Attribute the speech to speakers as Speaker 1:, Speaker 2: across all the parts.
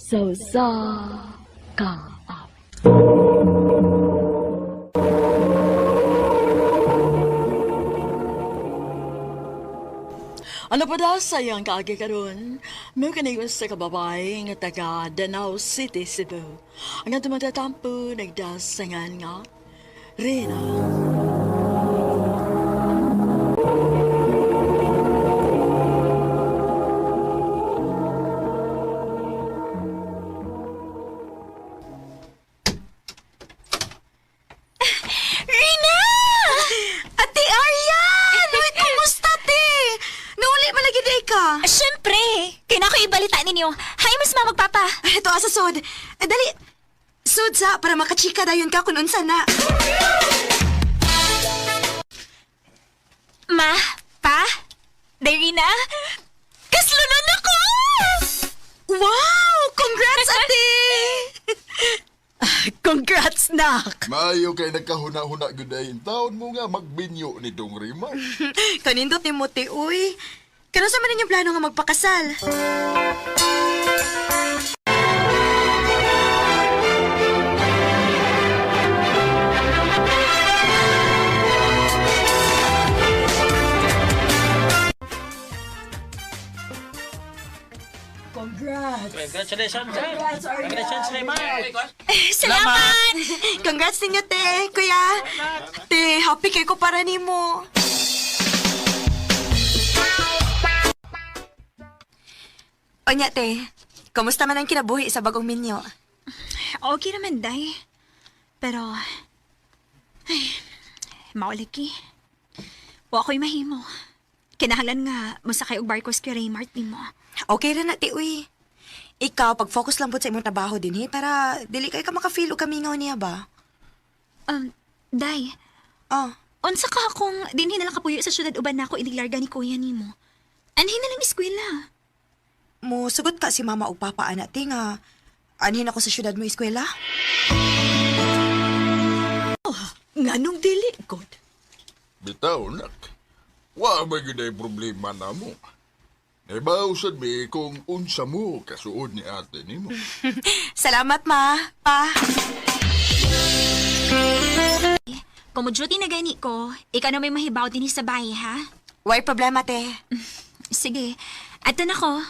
Speaker 1: Sa usa ka awit. Ano pa daw sa iyang kaagi karon? May kanigon sa kababay nga taga Danau City, Cebu. Ang atong matatampo nagdasangan nga Rina.
Speaker 2: Rina!
Speaker 3: Ate Arian! Uy, kumusta, te? Nauli man lagi day ka.
Speaker 2: Siyempre! Kaya na ako ibalita ninyo. Hi, mas mamagpapa.
Speaker 3: Ito, asa sud. Eh, dali. Sud sa, para makachika dayon ka kung unsa na.
Speaker 2: Ma, pa, Day Rina, kaslunan ako!
Speaker 3: Wow! Congrats, ate!
Speaker 1: Congrats, nak!
Speaker 4: Maayo kay nagkahuna-huna gyud ay taon mo nga magbinyo ni Dong Rima.
Speaker 3: Kanindot ni mo, te, uy. Kano sa man ninyong plano nga magpakasal?
Speaker 1: Congrats!
Speaker 5: Congratulations, sir.
Speaker 1: Congrats, Arian.
Speaker 5: Congratulations, Raymar.
Speaker 2: Salamat!
Speaker 3: Congrats ninyo, te. Kuya. Te, happy kay ko para nimo. Onya, te. Kumusta man ang kinabuhi sa bagong minyo?
Speaker 2: Okay naman, Day. Pero, ay, maulagi. Wa ko'y mahimo. Kinahanglan nga, musakay og barkos kay Raymart nimo.
Speaker 3: Okay ra na, te, uy. Ikaw, pag-focus lang po sa imong trabaho din, he, para dili kay ka makafeel o kamingaw niya ba?
Speaker 2: Day,
Speaker 3: Oh,
Speaker 2: unsa ka kung dinhi na lang kapuyo sa syudad uban nako iniglarga ni kuya nimo. Anhin na lang eskwela.
Speaker 3: mo sugot ka si mama og papa ana te nga anhin ako sa syudad mo eskwela.
Speaker 1: Nganong dili, God?
Speaker 4: Bitaw nak. Wa ba gyud ay problema namo. Nabaw sad mi kung unsa mo kasuod ni ate nimo.
Speaker 3: Salamat ma, pa.
Speaker 2: Kung mo duty na gani ko, ikaw na may mahibaw din sa bahay, ha?
Speaker 3: Way problema te.
Speaker 2: Sige, ato na ko.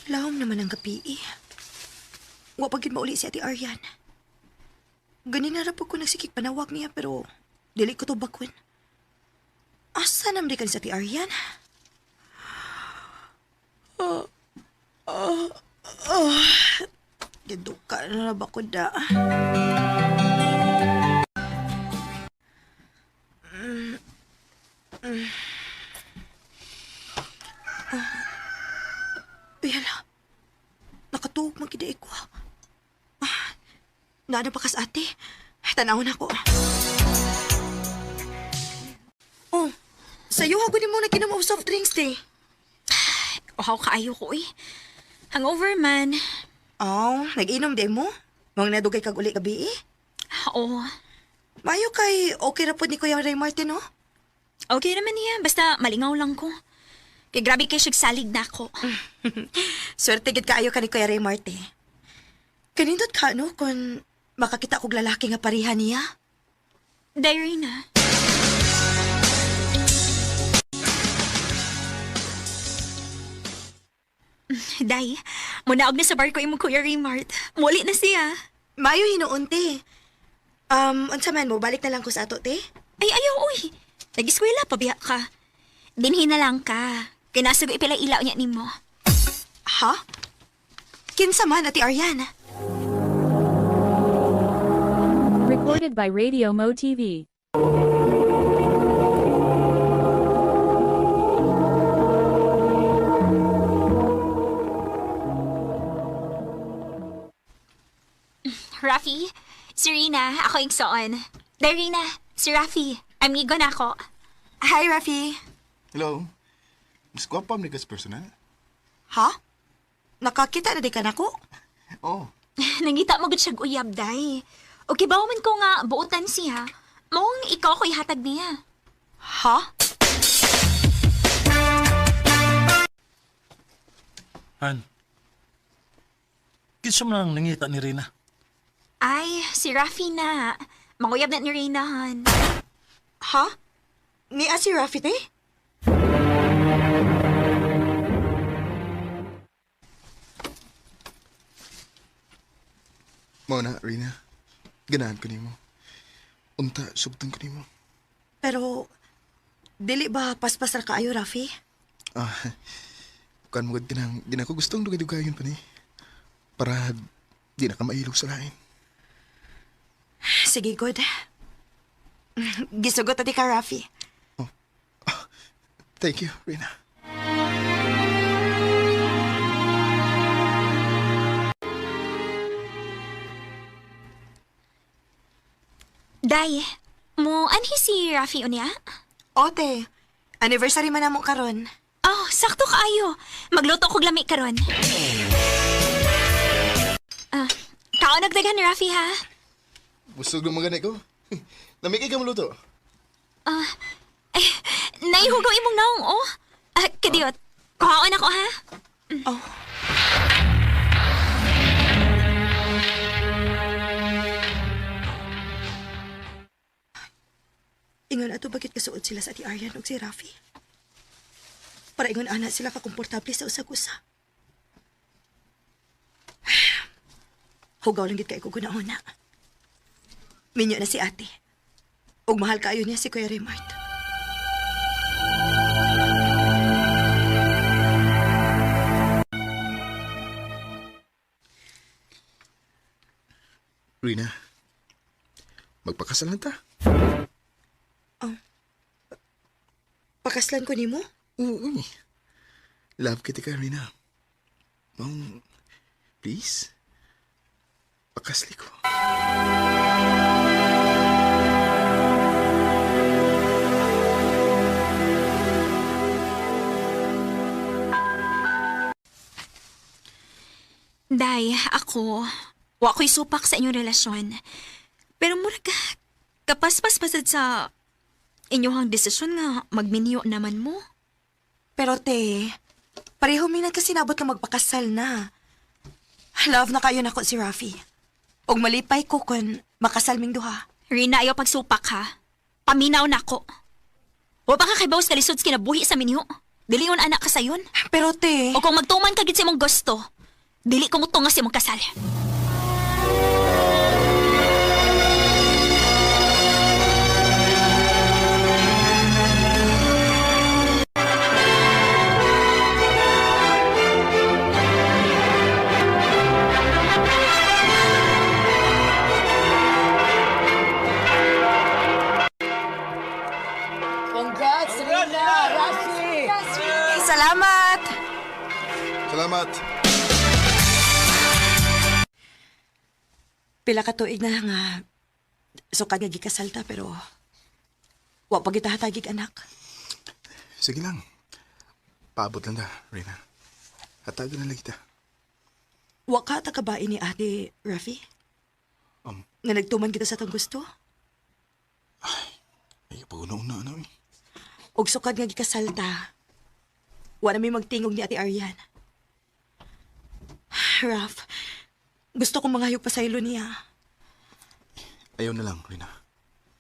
Speaker 3: Lahom naman ang gabi eh. Wa pa gyud mauli si Ate Aryan. Ganin na ra po ko nagsikik panawag niya pero dili ko to bakwin. Asa naman di ka ni sa Ate Aryan? Ah, ah, ah. Giduka na na ba ko da? Uy, hala. Nakatuog man gid ko. Ah, naano pa kas ate? Tanaw na ko. Oh, sayo hagod mo na kinom og soft drinks te.
Speaker 2: Uhaw kaayo ko, eh. Hangover man.
Speaker 3: Oh, nag-inom di mo? Mang nadugay kag uli gabi eh.
Speaker 2: Oo.
Speaker 3: Mayo kay okay ra pod ni Kuya Ray Martin, oh.
Speaker 2: Okay naman niya, basta malingaw lang ko. Kay grabe kay siyag salig na ako.
Speaker 3: Swerte gid kaayo ka ni Kuya Ray Martin. Kanindot ka no kung makakita kog lalaki nga pareha niya.
Speaker 2: Diary na. Day, munaog na sa barko imong Kuya Raymart. Muli na siya.
Speaker 3: Mayo hinuon te. Unsa man mo balik na lang ko sa ato te.
Speaker 2: Ay, ayaw, uy. Nag-eskwela, pabiya ka. Dinhi na lang ka. Kinasag ipila ilaw niya nimo.
Speaker 3: Ha? Kinsa man Ate Aryan?
Speaker 6: Recorded by Radio Mo TV.
Speaker 2: Rafi, si Rina, ako igsoon. Day, Rina, si Rafi, amigo na ako.
Speaker 3: Hi Rafi.
Speaker 7: Hello. Mas gwapa man ni personal.
Speaker 3: Ha? Nakakita na di ka nako?
Speaker 7: Oh,
Speaker 2: Nangita mo gud siya uyab, day. Okay ba man ko nga buotan siya? Maong ikaw ko ihatag niya.
Speaker 3: Ha?
Speaker 5: Han, kinsa man ang nangita ni Rina?
Speaker 2: Ay, si Rafi na. Manguyab na ni Reyna, Han.
Speaker 3: Ha? Ni si Rafi, te?
Speaker 7: Mao na, Rina. Ganahan ko nimo. Unta, sugtan ko nimo.
Speaker 3: Pero, dili ba paspas ra kaayo, Rafi?
Speaker 7: Ah, kuan mo gud kanang di na ko gustong dugay-dugayon pa ni. Para di na ka mailog sa lain.
Speaker 3: Sige, good. Gisugot ati ka, Rafi.
Speaker 7: Thank you, Rina.
Speaker 2: Day, mo anhi si Rafi unya?
Speaker 3: Ote, anniversary man namo karon.
Speaker 2: Oh, sakto kaayo. Magluto kog lami karon. Ah, kaon nagdagan ni Rafi ha.
Speaker 7: Busog ng mga ko. Lamig ka maluto.
Speaker 2: Ah, eh, naihugaw imong naong oh. Ah, kadiyot. Kuhaon ako ha.
Speaker 3: Oh. Ingon ato bakit kasuod sila sa Ati Aryan ug si Rafi? Para ingon ana sila kakomportable sa usag-usa. Hugaw lang gid kay ko guna-una. Minyo na si ate. Ug mahal kaayo niya si Kuya Raymart.
Speaker 7: Rina, magpakasal na ta.
Speaker 3: Pakaslan ko nimo?
Speaker 7: Oo. Eh. Love kita ka, Rina. Mong, please, pakasli ko.
Speaker 2: Day, ako, wa ko'y supak sa inyong relasyon. Pero murag ka, kapaspas pasad sa inyong desisyon nga magminyo naman mo.
Speaker 3: Pero te, pareho mi nagkasinabot nga magpakasal na. Love na kayo nako si Rafi. Og malipay ko kun makasal ming duha.
Speaker 2: Rina, ayaw pagsupak ha. Paminaw na ako. Wa pa ka kay bawas kalisod sa kinabuhi sa minyo. Dili yun anak ka sayon.
Speaker 3: Pero te,
Speaker 2: O kung magtuman ka gid sa imong gusto, dili ko mutunga sa imong kasal.
Speaker 1: Congrats, Rina! Rafi!
Speaker 3: salamat!
Speaker 7: Salamat.
Speaker 3: Pila ka tuig na nga sukad nga gikasal ta pero wa pa kita hatagig anak.
Speaker 7: Sige lang. Paabot lang ta, Rina. Hatagan na lang kita.
Speaker 3: Wa ka ta kabain ni ate Rafi? Nga nagtuman kita sa tong gusto?
Speaker 7: Ay, pag-una-una na eh.
Speaker 3: Og sukad nga gikasal ta. Wa na may magtingog ni Ate Arian. Raf, gusto kong mangayog pa sa ilo niya.
Speaker 7: Ayaw na lang, Rina.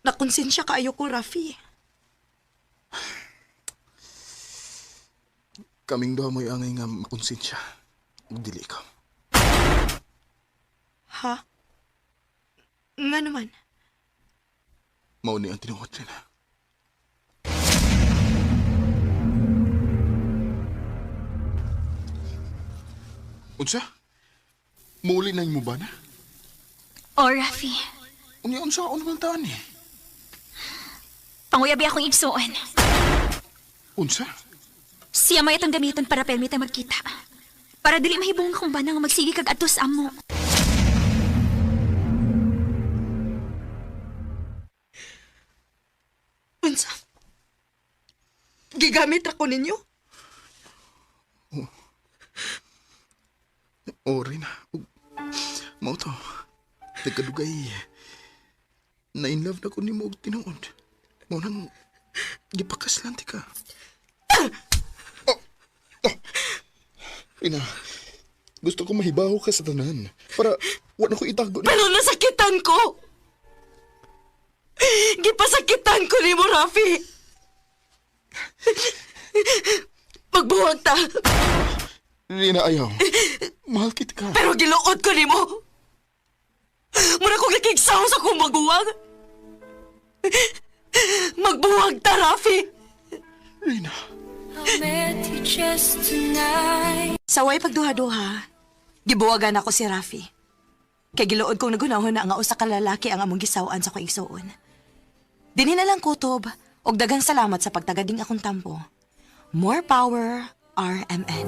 Speaker 3: Nakonsensya kaayo ko, Rafi.
Speaker 7: Kaming duha mo'y angay nga makonsensya. Ug dili ka.
Speaker 3: Ha? Nga naman.
Speaker 7: Mao ni ang tinuod, Rina. Unsa? Muuli na mo ba na?
Speaker 2: O, Rafi,
Speaker 7: Unya, unsa ako naman taan eh?
Speaker 2: panguyabi akong igsuon.
Speaker 7: Unsa?
Speaker 2: Siya may itong gamiton para permita magkita. Para dili mahibong akong banang magsige kag adto sa amo.
Speaker 3: Unsa? Gigamit ra ko ninyo?
Speaker 7: O, Rina. Ug, mao to. Nagkadugay. Na in love na ko nimo og tinuod. Mao nang gipakaslan ti ka. Oh, oh. Rina, gusto ko mahibaw ka sa tanan. Para wala ko itago.
Speaker 1: Pero nasakitan ko! Gipasakitan ko ni mo, Rafi! Magbuwag ta,
Speaker 7: Rina, ayaw. Mahal kita ka.
Speaker 1: pero giluod ko ni mo! Mura kong nakigsaw sa kong magbuwag! Magbuwag ta, Rafi!
Speaker 7: Rina.
Speaker 3: Saway pagduha-duha, gibuwagan ako si Rafi. Kay giluod kong nagunahon na nga usa ka lalaki ang among gisaw-an sa akong igsuon. Dinhi na lang kutob, og daghang salamat sa pagtagading akong tampo. More power, RMN.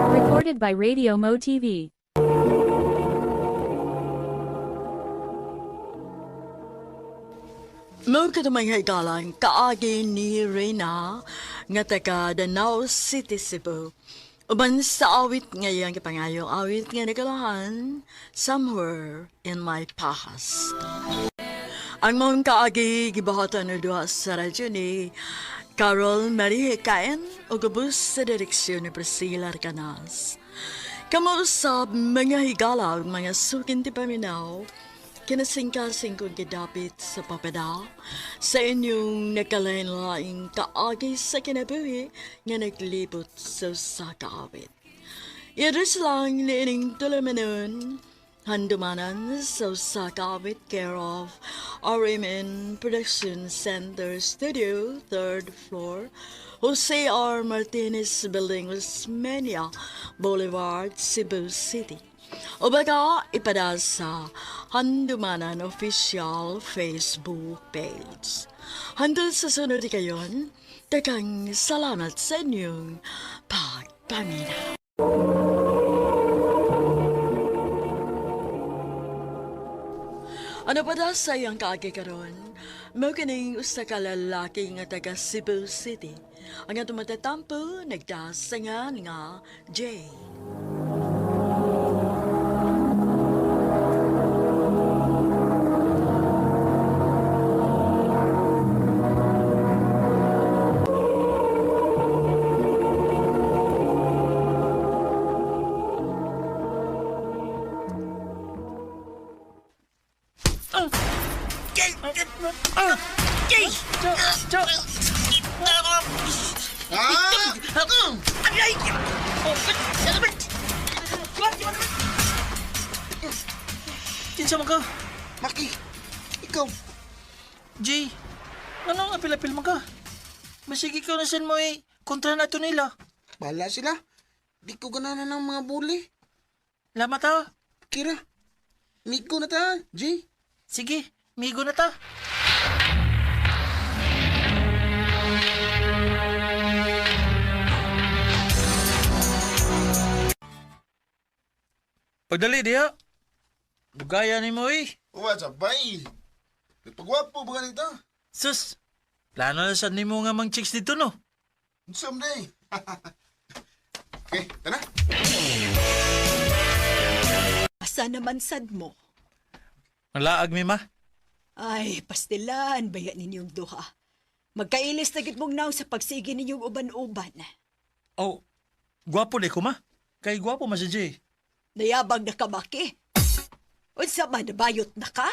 Speaker 6: Recorded by Radio Mo TV.
Speaker 1: Mao kadumay nga igalang kaagi ni Reyna nga taga Danao City, Cebu. Uban sa awit nga iyang gipangayong awit nga nagalahan, Somewhere in My Past. Ang maong kaagi gibuhatan og duha sa radyo ni Carol Marie Hikain ug ubos sa direksyon ni Priscilla Arcanas. Kamo usab mga higala ug mga sukin ti paminaw, kinasingkasing kong gidapit sa papada sa inyong nakalain-laing kaagi sa kinabuhi nga naglibot sa usa ka awit. Iris lang niining tulumanon, handumanan sa usa ka awit care of RMN Production Center Studio, 3rd floor, Jose R. Martinez Building, Osmeña Boulevard, Cebu City. O baka ipada sa Handumanan Official Facebook page. Handol sa sunod kayon, daghang salamat sa inyong pagpamina. Ano pa daw sa iyang kaagi karon? Mao kining usa ka lalaki nga taga Cebu City. Ang atong matatampo nagdasangan nga Jay.
Speaker 5: Kinsa man ka?
Speaker 7: Maki, ikaw.
Speaker 5: Jay, anong apil-apil man ka? Masig ikaw na saan mo eh, kontra na to nila.
Speaker 8: Bala sila. Di ko ganahan ng mga bully.
Speaker 5: Lama ta.
Speaker 8: Kira, migo na ta, Jay.
Speaker 5: Sige, migo na ta. Pagdali diha. Bugaya ni mo eh.
Speaker 7: What's up, bay? Nagpagwapo ba ganito?
Speaker 5: Sus, plano na sad nimo nga mang chicks dito no.
Speaker 7: Someday. Okay, tara.
Speaker 9: Asa naman sad mo?
Speaker 5: Malaag mi ma.
Speaker 9: Ay, pastilan, baya ninyong duha. Magkailis na gid mong naw sa pagsige ninyong uban-uban.
Speaker 5: Oh, gwapo di ko ma. Kay gwapo man si Jay.
Speaker 9: Nayabang na kamaki. Unsa man, nabayot na ka?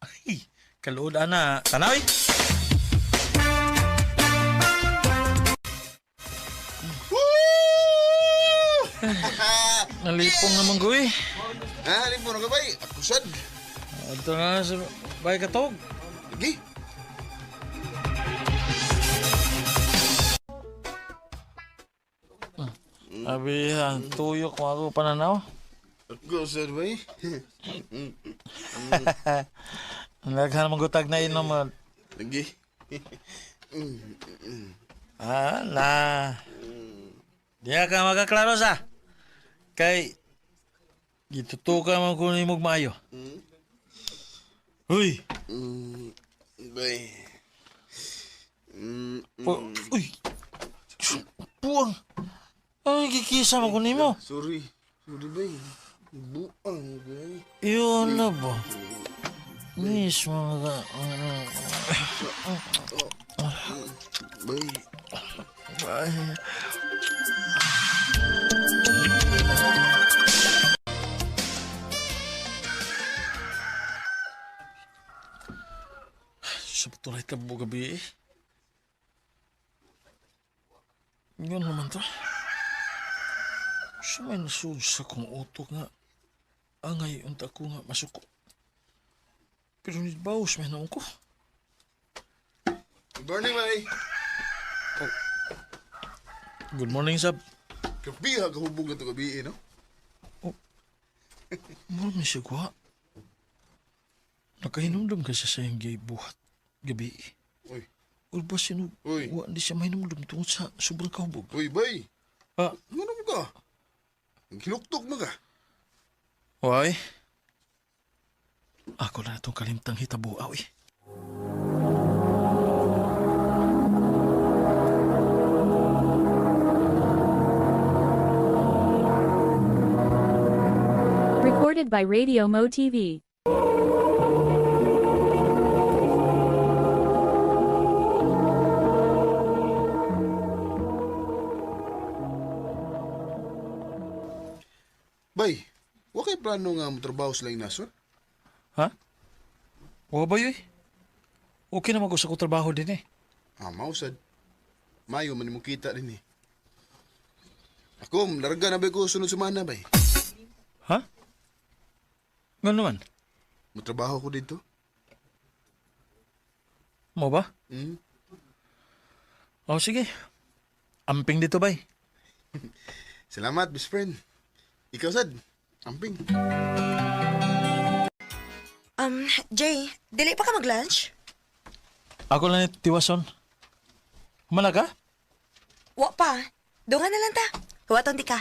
Speaker 5: Ay, kaluod ana. Tanaw eh. Nalipong naman ko eh.
Speaker 7: Ah, lipo na ka, bay. Ako sad.
Speaker 5: Ito na sa bay katog.
Speaker 7: Sige.
Speaker 5: Abi, ang tuyok mo ako pananaw.
Speaker 7: Ako sad, bay.
Speaker 5: Ang daghan mong gutag na inom.
Speaker 7: Sige.
Speaker 5: Ah, na. Diya ka makaklaro sa. Kay, gitutuka man ko ni mong maayo. Uy,
Speaker 7: Bay.
Speaker 5: uy, puang. Ay, kikisa mo ko nimo.
Speaker 7: Sorry. Sorry, bay.
Speaker 8: Buang, bay.
Speaker 5: Yun na ba? Mismo ka.
Speaker 8: Bay.
Speaker 5: Ay. Sa patuloy tabo gabi eh. Yun naman to. Sa may nasud sa kong utok nga. Angay unta ko nga masuko. Pero nitbawas may naong ko.
Speaker 7: Good morning, bay.
Speaker 5: Good morning, Sab.
Speaker 7: Kabi ha, kahubog na to gabi, eh, no?
Speaker 5: Mura may sigwa. Nakahinumdum kasi sa iyang gay buhat gabi.
Speaker 7: Uy.
Speaker 5: Or ba sino,
Speaker 7: Uy.
Speaker 5: wa di siya mahinumdum tungod sa sobrang kahubog.
Speaker 7: Uy, bay.
Speaker 5: Ah,
Speaker 7: Ano mo ka? Hinuktok mo ka.
Speaker 5: Why? Ako na itong kalimtang hitabuaw eh.
Speaker 6: Recorded by Radio Mo TV.
Speaker 7: Bay, wa kay plano nga motrabaho sa laing nasod?
Speaker 5: Ha? Wa ba yun eh? Okay naman ko sa kong trabaho din eh.
Speaker 7: Ah, mausad. Mayo man mo kita din eh. Ako, larga na ba ko sunod semana, bay?
Speaker 5: Ha? Nga naman?
Speaker 7: Motrabaho ko dito.
Speaker 5: Mo ba?
Speaker 7: Hmm?
Speaker 5: O sige. Amping dito bay.
Speaker 7: Salamat, best friend. Ikaw, sad. Amping.
Speaker 3: Jay, dili pa ka mag-lunch?
Speaker 5: Ako lang ni Tiwason. Humala ka?
Speaker 3: Wa pa. Dungan na lang ta. Huwaton di ka.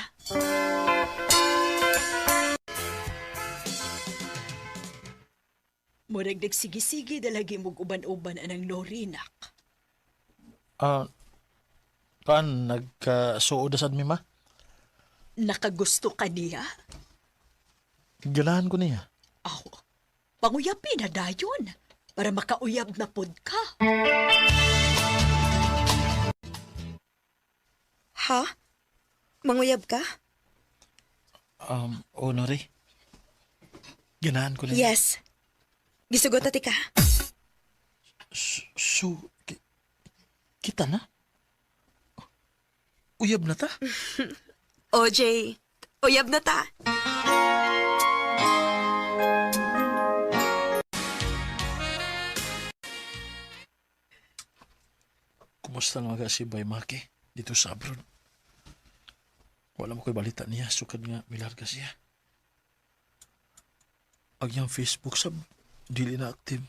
Speaker 9: Murag nagsigi-sige dalagi mong uban-uban anang Norinak.
Speaker 5: Ah, kaan nagkasuod na sad mi ma?
Speaker 9: Nakagusto ka niya?
Speaker 5: Ganahan ko niya.
Speaker 9: Aw, panguyapin na dayon para makauyab na pod ka.
Speaker 3: Ha? Manguyab ka?
Speaker 5: Oh, Nori. Ganahan ko niya.
Speaker 3: Yes. Gisugot na ti ka.
Speaker 5: So, kita na? Uyab na ta?
Speaker 3: O, Jay. Uyab na ta.
Speaker 5: Kumusta naman ka si Bay Maki dito sa abroad? Wala mo ko'y balita niya, sukad nga milarga siya. Ang iyang Facebook sab, dili na active.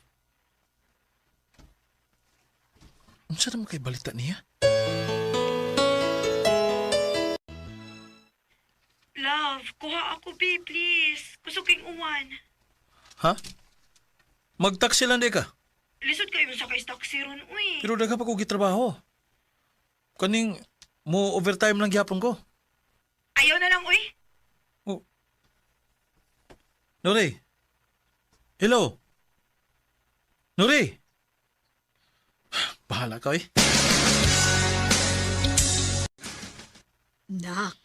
Speaker 5: Unsa naman kay balita niya?
Speaker 3: Love, kuha ako, babe, please. Kusog king uwan.
Speaker 5: Ha? Magtaksi lang di ka.
Speaker 3: Lisod kayo sa kay taxi ron, uy.
Speaker 5: Pero daghan pa ko gitrabaho. Kaning mo overtime lang gihapon ko.
Speaker 3: Ayaw na lang, uy.
Speaker 5: Oh. Nori. Hello. Nori. Bahala ka eh.
Speaker 9: Nak,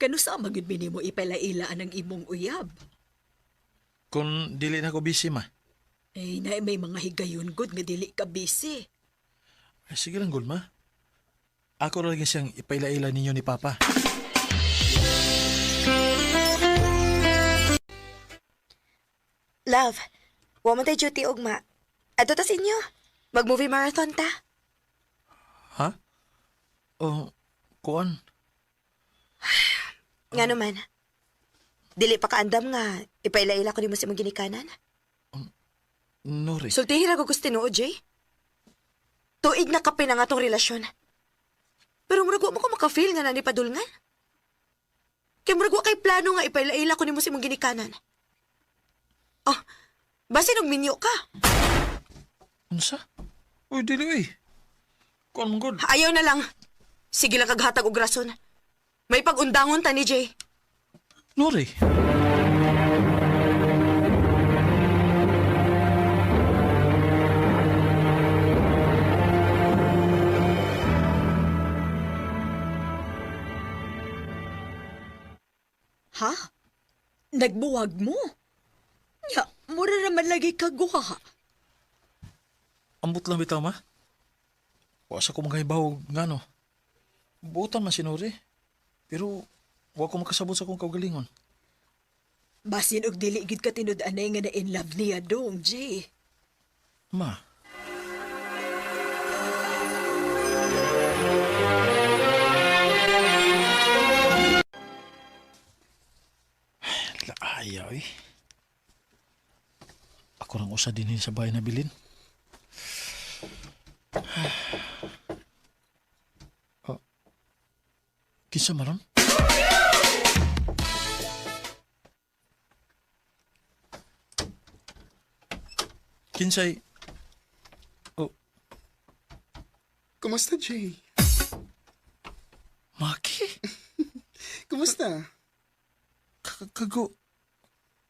Speaker 9: kanusa magyud mi nimo ipalaila ang imong uyab?
Speaker 5: Kung dili na ko busy ma.
Speaker 9: Ay, na may mga higayon gud nga dili ka busy.
Speaker 5: Ay, sige lang gud ma. Ako ra lagi siyang ipaila-ila ninyo ni Papa.
Speaker 3: Love, wa man tay duty ugma. Adto ta sa inyo. Mag-movie marathon ta.
Speaker 5: Ha? Oh, kuan.
Speaker 3: Nga naman. Dili pa kaandam nga ipaila-ila ko nimo sa imong ginikanan.
Speaker 5: Nori.
Speaker 3: Sultihin ra ko gusto tinuod, Jay. Tuig na kape na nga tong relasyon. Pero murag wa mo ko maka-feel nga nani padulngan. Kay murag wa kay plano nga ipaila-ila ko nimo sa imong ginikanan. Oh, basin og minyo ka.
Speaker 5: Unsa? Uy, dili uy. Kuan man gud.
Speaker 3: Ayaw na lang. Sige lang kaghatag og rason. May pag-undangon ta ni Jay.
Speaker 5: Nori.
Speaker 9: Ha? Nagbuwag mo? Nya, mura naman lagi kaguha.
Speaker 5: Ambot lang bitaw, ma. Wa sa ko mga hibaw ngano. Buotan man si Nori. Pero wa ko makasabot sa akong kaugalingon.
Speaker 9: Basin og dili gid ka tinud-anay nga na in love niya dong, Jay.
Speaker 5: Ma. Laaya, eh. Ako rang usa dinhi sa bahay na bilin. Oh. Kinsa maron? Kinsay... Oh,
Speaker 7: Kumusta, Jay?
Speaker 5: Maki?
Speaker 7: Kumusta?
Speaker 5: Kago...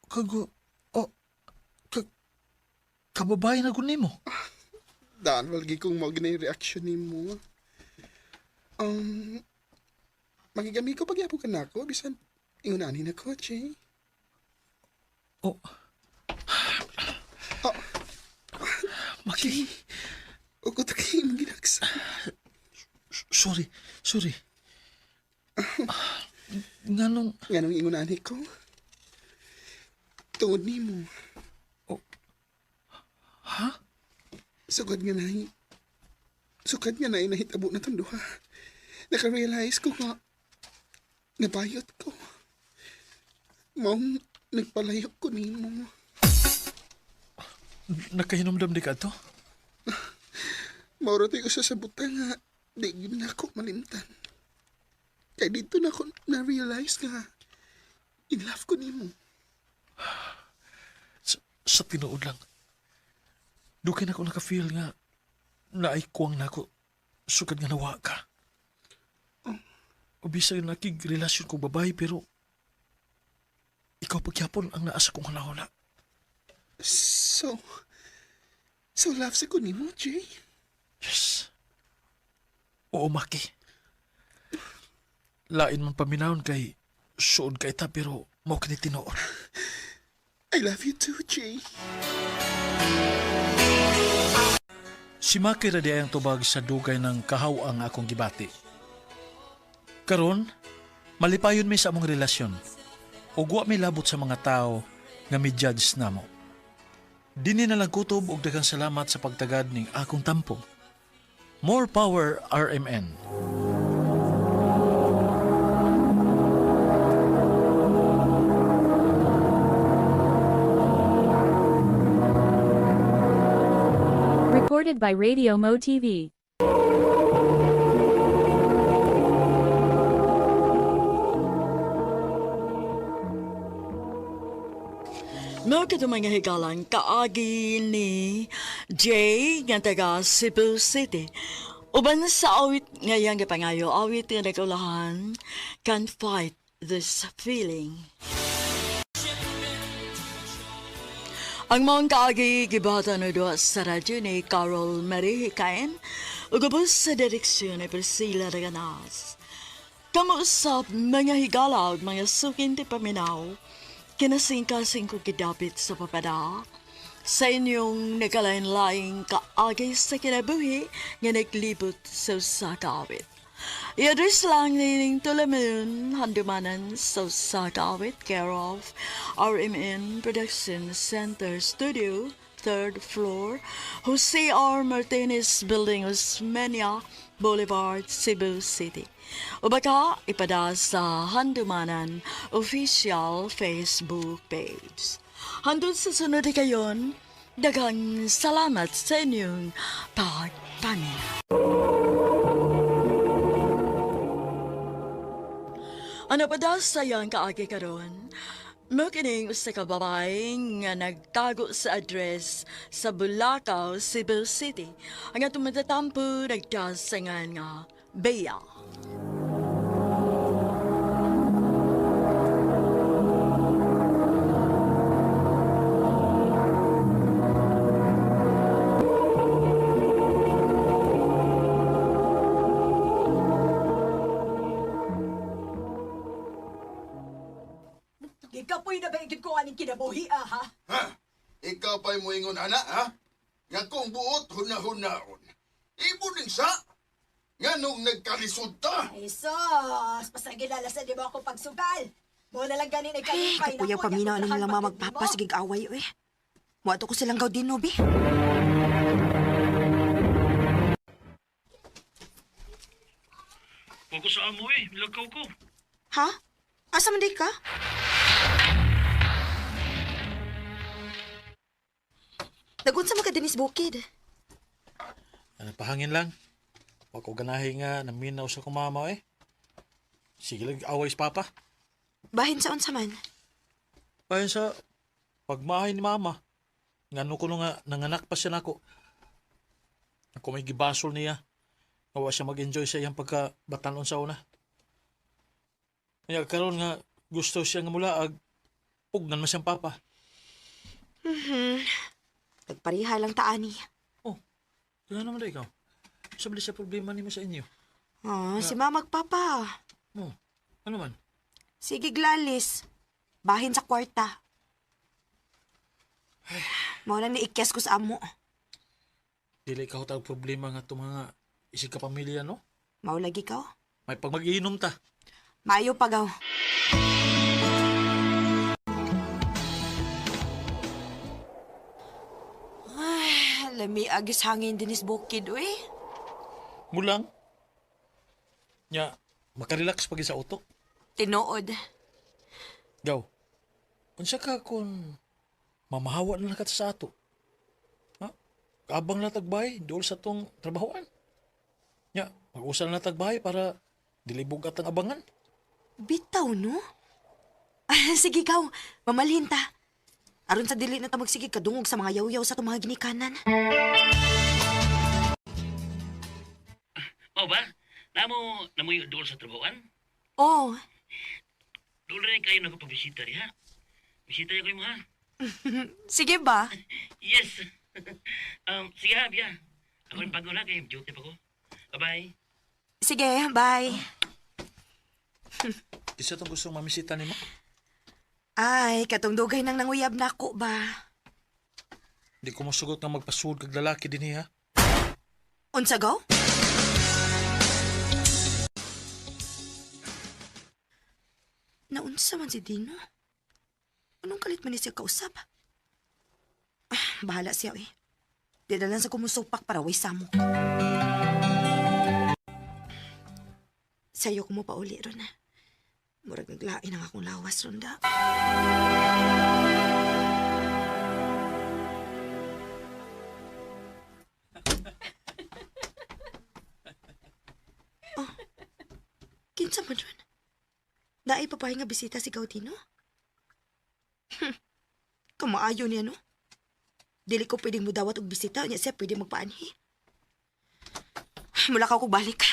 Speaker 5: Kago... Oh... Kababae na gud nimo.
Speaker 7: Daan, walgi kong mao ginay reaction nimo. Um, magigami ko pagyapon ka nako bisan ingon ani na ko, Jay.
Speaker 5: Oh.
Speaker 7: Oh.
Speaker 5: Maki.
Speaker 7: Ukot kay imong ginagsa.
Speaker 5: Sorry, sorry. Nganong
Speaker 7: Nganong ingon ani ko? Tungod nimo.
Speaker 5: Oh. Ha?
Speaker 7: Sugod nga nay. Sugod nga nay nahitabo na tong duha. Naka-realize ko nga nabayot ko. Maong nagpalayo ko nimo.
Speaker 5: Nakahinumdum di ka to?
Speaker 7: Mauro tayo usa sa butang nga di gyud na ako malimtan. Kay dito na ako na-realize nga in love ko nimo.
Speaker 5: Sa tinuod lang. Dugay na ko naka-feel nga naay kuwang nako sukad nga nawa ka. O bisag nakig relasyon ko babae pero ikaw pagyapon ang naa sa kong hunahuna.
Speaker 7: So love sa ko nimo, Jay?
Speaker 5: Yes. Oo, Maki. Lain man paminawon kay suod ka ita pero mao kini tinuod.
Speaker 7: I love you too, Jay.
Speaker 5: Si Maki ra di ang tubag sa dugay ng kahaw ang akong gibati. Karon, malipayon mi sa among relasyon. Ug wa mi labot sa mga tao nga mi-judge namo. Dinhi na lang kutob og daghang salamat sa pagtagad ning akong tampo. More power, RMN.
Speaker 6: Recorded by Radio Mo TV.
Speaker 1: Mao kadto mga higalang kaagi ni Jay nga taga Cebu City. Uban sa awit ngayang gipangayo, awit nga nagulahan, Can't Fight This Feeling. Ang maong kaagi gibata na duha sa radyo ni Carol Marie Hikain ug ubos sa direksyon ni Priscilla Raganas. Kamuusap mga higala ug mga sukin ti paminaw, kinasingkasing ko gidapit sa papada sa inyong nagkalain-laing kaagi sa kinabuhi nga naglibot sa usa ka awit. I-address lang nining Tulamun, Handumanan sa usa ka awit, care of RMN Production Center Studio, 3rd floor, Jose R. Martinez Building, Osmeña Boulevard, Cebu City. O baka ipada sa Handumanan official Facebook page. Hangtod sa sunod kayon, daghang salamat sa inyong pagpaminaw. Ano pa daw sa iyang kaagi karon? Mao kining usa ka babae nga nagtago sa address sa Bulacau, Cebu City. Ang atong matatampo nagdasangan nga Bea.
Speaker 9: Gikapoy na ba yung ko aning kinabuhi, ah, ha?
Speaker 4: Ha? Ikaw pa'y moingon, ana, ha? Nga kung buot, huna-hunaon. Imo ning sa? Nga nung nagkalisod ta?
Speaker 9: Ay, sus! Pasagilala sa di mo ako pagsugal. Mo na lang ganin ay
Speaker 3: Eh,
Speaker 9: kalipay
Speaker 3: kapuyaw paminaw ano nilang mga magpapa, sige away, eh. Muato ko silang gaudino, bi.
Speaker 5: Huwag ko sa amo eh, nilagaw ko.
Speaker 3: Ha? Asa man di ka? Nagunsa man ka dinis bukid.
Speaker 5: Ano, pahangin lang. Huwag ko ganahi nga, naminaw sa kong mama eh. Sige lang, away sa papa.
Speaker 3: Bahin sa unsa man.
Speaker 5: Ayon sa pagmahay ni mama. Ngano ko nga nanganak pa siya nako. Ako may gibasol niya. Nga wa siya mag-enjoy sa iyang pagkabatanon sa una. Kaya karon nga gusto siya nga mulaag, pugnan man siyang papa.
Speaker 3: Nagpareha lang taani.
Speaker 5: Oh, kaya naman na ikaw. Sabli sa problema nimo sa inyo.
Speaker 3: Oh, si mama magpapa.
Speaker 5: Oh, ano man?
Speaker 3: Sige, Glalis. Bahin sa kwarta. Mao na ni ikyas ko sa amo.
Speaker 5: Dili ka tag problema nga itong mga isig ka pamilya, no?
Speaker 3: Mao lagi ka. Oh.
Speaker 5: May pag mag-iinom ta.
Speaker 3: Maayo pagaw. Ay, lami agis hangin dinis bukid, uy.
Speaker 5: Mulang. Nya, makarelax pag sa utok.
Speaker 3: Tinuod.
Speaker 5: Gaw. Unsa ka kung mamahawa na lang ka sa ato? Ha? Kaabang na tagbay, dool sa tong trabahoan. Nya, mag-usal na tagbay para dilibog at ang abangan.
Speaker 3: Bitaw, no? Sige, ikaw. Mamalhin ta. Aron sa dili na ta magsige kadungog sa mga yaw-yaw sa itong mga ginikanan.
Speaker 10: Mao ba? Namo namoy dool sa trabahoan.
Speaker 3: Oh,
Speaker 10: Dool rin kayo nagpabisita diha. Bisita ko mo ha.
Speaker 3: sige ba?
Speaker 10: Yes. Sige ha, biya. Ako rin pagod na kay duty pa ko. Bye-bye.
Speaker 3: Sige, bye.
Speaker 5: Isa tong gustong mamisita nimo.
Speaker 3: Ay, katong dugay nang nanguyab na ako ba?
Speaker 5: Di ko mosugot nga magpasuod kag lalaki dinhi ha.
Speaker 3: Unsa gaw? Naunsa man si Dino? Anong kalit man ni siya kausap? Ah, bahala siya eh. Di na lang sa kumusupak para way samok. Sa'yo ko mo pauli ron. Murag naglain ang akong lawas ron da. Kinsa man ron? Naay papahay nga bisita si Gaudino? Kamaayo niya, no? Dili ko pwedeng mudawat og bisita, niya siya pwede magpaanhi. Mula ka ko balik.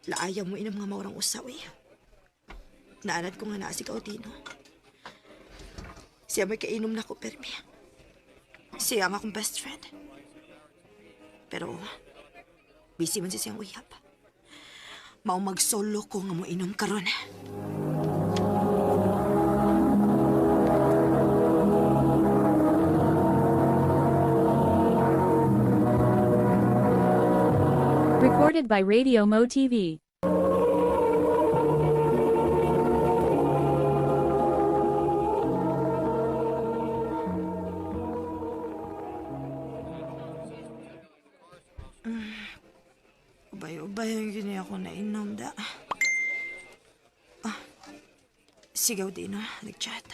Speaker 3: Laaya mo inang mga maurang usaw eh. Naanad ko nga naa si Gaudino. Siya may kainom na ko, permi. Siya ang akong best friend. Pero, busy man siya siyang uyab. Mao magsolo ko nga mo inom karon.
Speaker 6: Recorded by Radio Mo TV.
Speaker 3: Ubay-ubay ang gini ako nainom da. Ah, si Gaudino, nag-chat.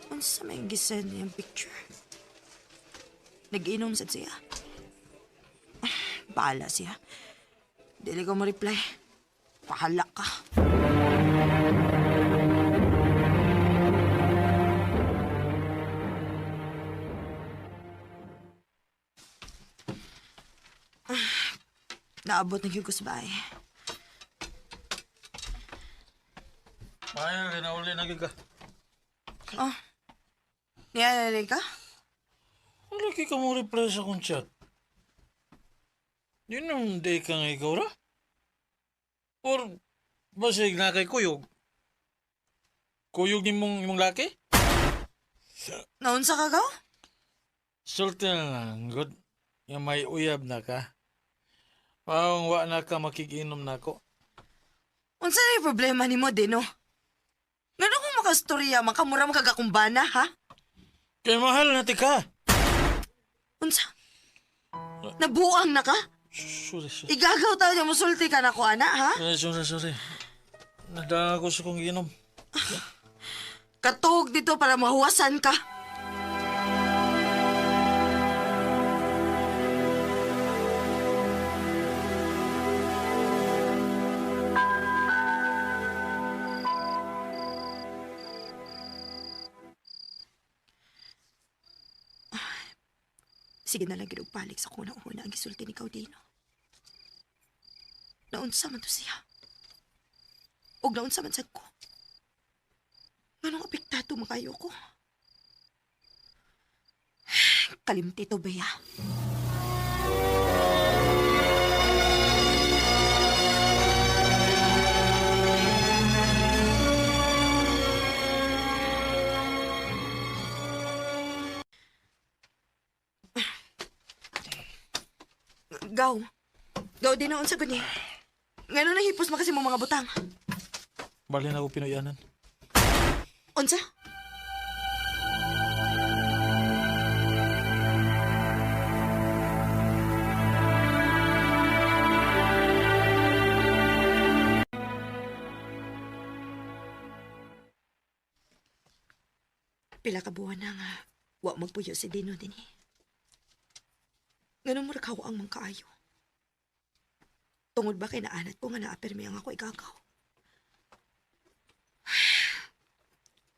Speaker 3: Unsa may gisend niyang picture? Nag-inom sad siya. Ah, bahala siya. Dili ko mo-reply. Bahala ka. Naabot na gyud ko sa bahay.
Speaker 5: Ay, kinauli na gyud ka.
Speaker 3: Oh, Niya ka?
Speaker 5: Wala kay ka mo reply sa akong chat. Yun ang day ka nga ikaw ra? Or basig na kay kuyog? Kuyog ni mong imong laki?
Speaker 3: Naunsa ka gaw?
Speaker 5: Sulti na lang, good. Nga may uyab na ka. Paong wa na ka makikinom na ako.
Speaker 3: Unsa na yung problema nimo, Dino? Ngano kung makastorya, makamura makagakumbana, ha?
Speaker 5: Kay mahal na ti ka.
Speaker 3: Unsa? Nabuang na ka?
Speaker 5: Sorry, sorry.
Speaker 3: Igagaw tao niya musulti ka na ko, ana, ha?
Speaker 5: Eh, sorry, sorry. Nadala ko sa kong ginom.
Speaker 3: Katuog dito para mahuwasan ka. Sige na lang ginugpalik sa kuna una ang gisulti ni Caudino. Naunsa man to siya. Og naunsa man sad ko. Nganong apektado makayo ko? Kalimti to, Bea. Gaw. Gaw din na unsa gani. Ngano nahipos makasi mo mga butang?
Speaker 5: Bali na ako pinuyanan.
Speaker 3: Unsa? Pila ka buwan na nga wa magpuyo si Dino dinhi. Ngano mo rakaw ang mangkaayo? Tungod ba kay naanat ko nga naapirmi ang ako igagaw?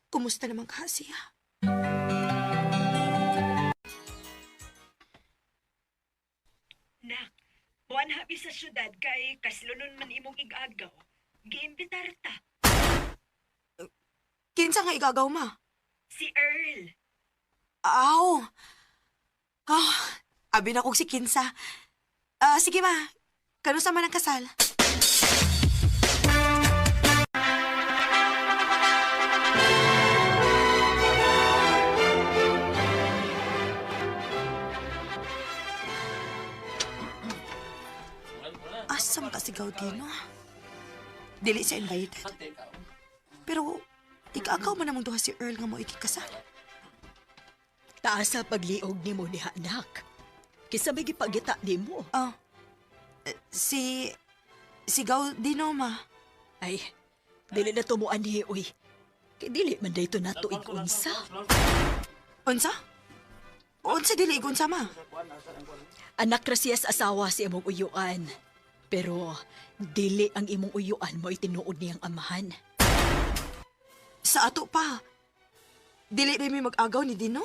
Speaker 3: Kumusta naman ka siya?
Speaker 9: Nak, buwan habi sa syudad kay kaslunon man imong igagaw. Giimbitar ta.
Speaker 3: Kinsa nga igagaw ma?
Speaker 9: Si Earl.
Speaker 3: Aw. Aw, abi na kog si Kinsa. Ah, sige ma. Kanusa man ang kasal? Asa man kasi Gaudino? Dili siya invited. Pero, ikaw man namang duha si Earl nga mo ikikasal.
Speaker 9: Taas sa pagliog nimo ni anak. Kisa may gipagita nimo.
Speaker 3: Oh. Si Gaudino, ma.
Speaker 9: Ay, dili na tumuan ni uy. Kay dili man dayto nato igunsa.
Speaker 3: Unsa? Unsa dili igunsa, ma?
Speaker 9: Anak ra siya sa asawa si imong uyuan. Pero dili ang imong uyuan mo itinuod niyang amahan.
Speaker 3: Sa ato pa. Dili rin may mag-agaw ni Dino?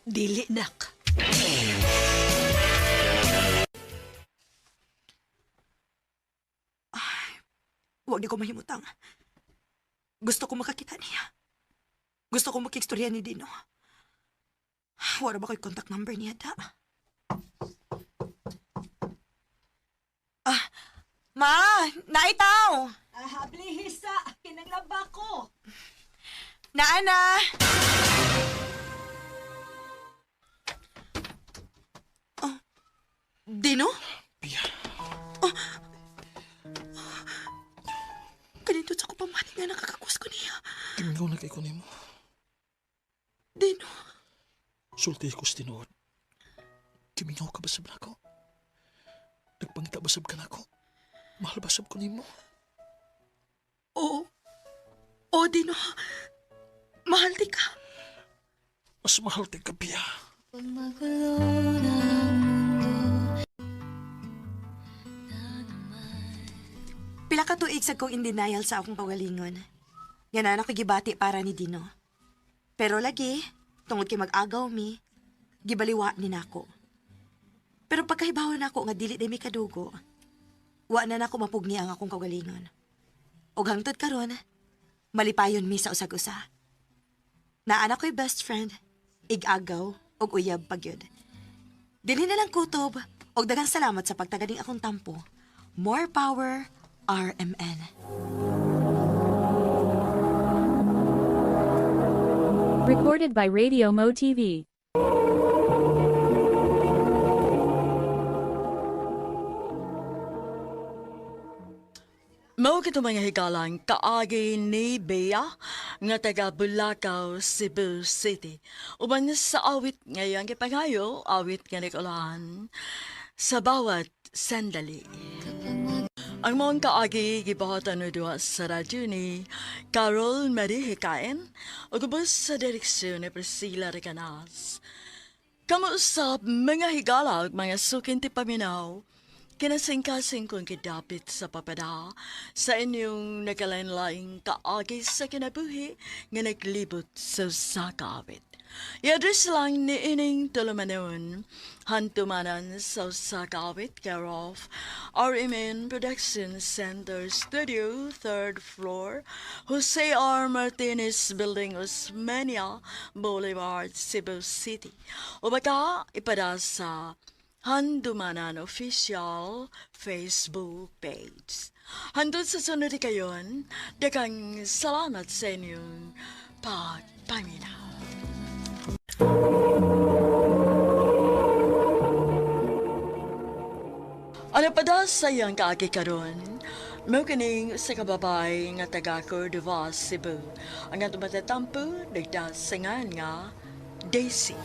Speaker 9: Dili nak.
Speaker 3: Huwag di ko mahimutang. Gusto ko makakita niya. Gusto ko makikstorya ni Dino. Wala ba ko'y contact number niya, da? Ah, ma! Naitaw!
Speaker 9: Ah, blihisa, kinanglaba ko.
Speaker 3: Naana! Oh, Dino?
Speaker 5: Pia.
Speaker 3: Oh. Kanito sa ko pamati nga nakakakus ko niya.
Speaker 5: Timingaw na kay ko nimo.
Speaker 3: Dino.
Speaker 5: Sulti ko sa tinuod. Timingaw ka basab na ako. Nagpangita basab ka na ako. Mahal basab ko nimo.
Speaker 3: Oo. Oo, Dino. Mahal di ka.
Speaker 5: Mas mahal ti ka, Pia.
Speaker 3: Pila ka tuig sa kong in denial sa akong kaugalingon. Nga na ako gibati para ni Dino. Pero lagi, tungod kay mag-agaw mi, gibaliwa ni nako. Pero pagkahibaw nako nga dili day mi kadugo, wa na nako mapugni ang akong kaugalingon. Og hangtod karon, malipayon mi sa usag-usa. Naa na ko'y best friend, Igagaw ug uyab pagyud. Dili na lang kutob og daghang salamat sa pagtaganing akong tampo. More power, RMN.
Speaker 6: Recorded by Radio Mo TV.
Speaker 1: Mao kito mga higalang kaagi ni Bea nga taga Bulacau, Cebu City. Uban sa awit ngayang gipangayo, awit nga nikulahan sa bawat sandali. Ang maong kaagi gibuhatan no duha sa radyo ni Carol Marie Hikain ug ubos sa direksyon ni Priscilla Recanas. Kamuusap mga higala ug mga sukin ti paminaw, kinasingkasing kong kidapit sa papada sa inyong nagkalain-laing kaagi sa kinabuhi nga naglibot sa usa ka awit. I-address lang ni ining tulumanon, hantumanan sa usa ka awit, care of RMN Production Center Studio, 3rd floor, Jose R. Martinez Building, Osmeña Boulevard, Cebu City. O baka ipada sa Handumanan Official Facebook page. Hantod sa sunod kayon, daghang salamat sa inyong pagpaminaw. Ano pa da sa iyang kaagi karon? Mao kining sa kababay nga taga Cordova, Cebu. Ang atong matatampo, nagdasangan nga Daisy.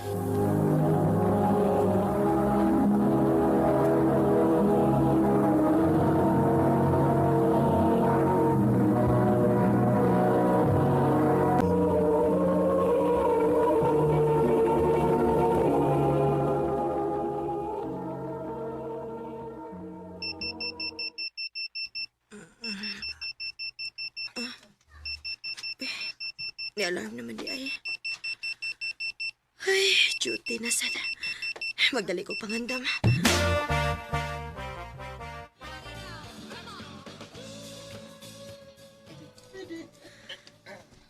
Speaker 3: Ni-alarm naman di ay. Ay, duty na sana. Magdali ko pangandam.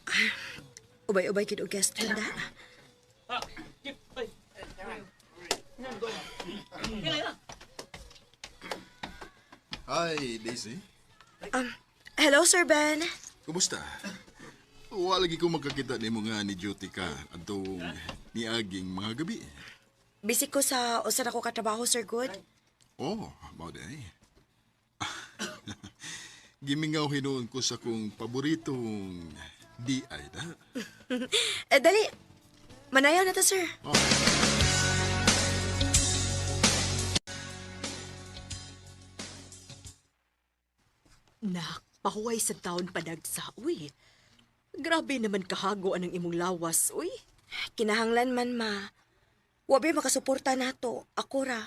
Speaker 3: Ah, ubay-ubay kid og guest handa.
Speaker 4: Hi, Daisy.
Speaker 3: Hello, Sir Ben.
Speaker 4: Kumusta? Wala lagi ko magkakita ni mga ni duty ka atong niaging mga gabi.
Speaker 3: Busy ko sa usa na ko katrabaho, Sir Good.
Speaker 4: Oh, mao di ay. Gimingaw hinuon ko sa kong paboritong di ay da.
Speaker 3: Eh, dali. Manayaw na to, sir.
Speaker 4: Oh.
Speaker 9: Nak, pahuway sa taon padagsa, uy. Grabe naman kahago anang imong lawas, uy.
Speaker 3: Kinahanglan man, ma. Wa bay makasuporta nato. Ako ra.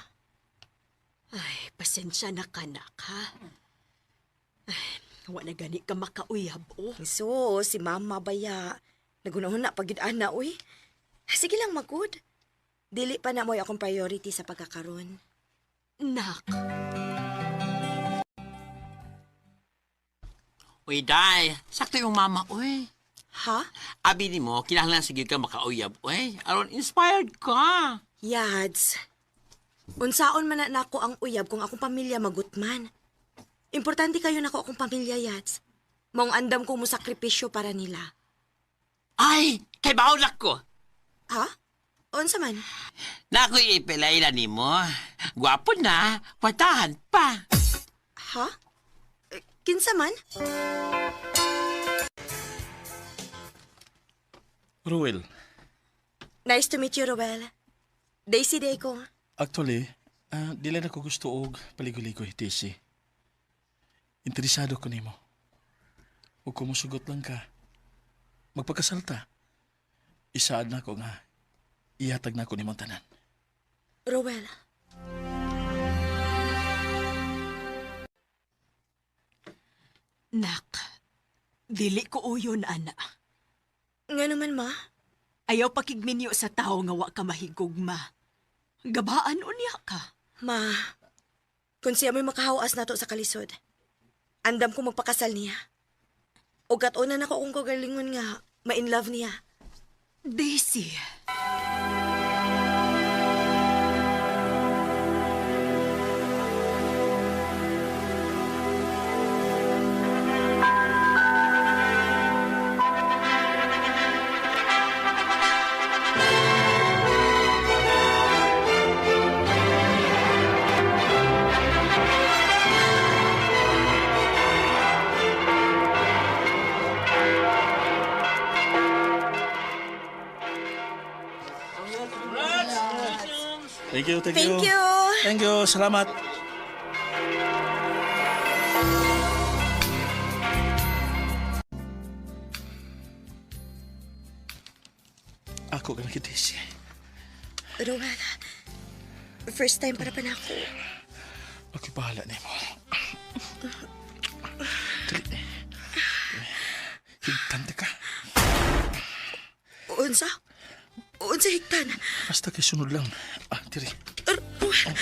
Speaker 9: Ay, pasensya na ka, nak, ha? Ay, wa na gani ka makauyab, oh.
Speaker 3: So, si mama baya. Nagunahon na pagid ana, uy. Sige lang, magud. Dili pa na mo'y akong priority sa pagkakaron.
Speaker 9: Nak,
Speaker 10: Uy, day. Sakto yung mama, uy.
Speaker 3: Ha?
Speaker 10: Abi ni mo, kinahanglan sige ka makauyab, uy. Aron, inspired ka.
Speaker 3: Yads. Unsaon man na nako ang uyab kung akong pamilya magutman. Importante kayo nako akong pamilya, Yads. Maong andam ko mo sakripisyo para nila.
Speaker 10: Ay, kay baulak ko.
Speaker 3: Ha? Unsa man?
Speaker 10: Nakoy ipilaila ni mo. Gwapo na, kwartahan pa.
Speaker 3: Ha? Eh, kinsa man?
Speaker 5: Ruel,
Speaker 3: Nice to meet you, Roel. Daisy day ko.
Speaker 5: actually, dili na ko gusto og paligoy-ligoy, Daisy. Interesado ko nimo. Ug kung musugot lang ka, magpakasalta. Isaad na ko nga, ihatag na ko nimo ang tanan.
Speaker 3: Roel.
Speaker 9: nak. Dili ko uyon, ana.
Speaker 3: Nga naman, ma.
Speaker 9: Ayaw pakigminyo sa tao nga wa ka mahigugma. Gabaan unya ka.
Speaker 3: Ma, kung siya mo'y makahawas nato sa kalisod, andam ko magpakasal niya. O katunan ako kung kagalingon nga, ma-in love niya.
Speaker 9: Daisy.
Speaker 5: Thank you, thank,
Speaker 3: Thank you.
Speaker 5: Thank you, salamat. Ako ka na Daisy.
Speaker 3: Ruel, first time para pa na ako.
Speaker 5: Ako'y bahala na mo. Dali. Higtante ka.
Speaker 3: Unsa? Unsa higtan?
Speaker 5: Basta kay sunod lang. Ah, diri.
Speaker 3: Ruel,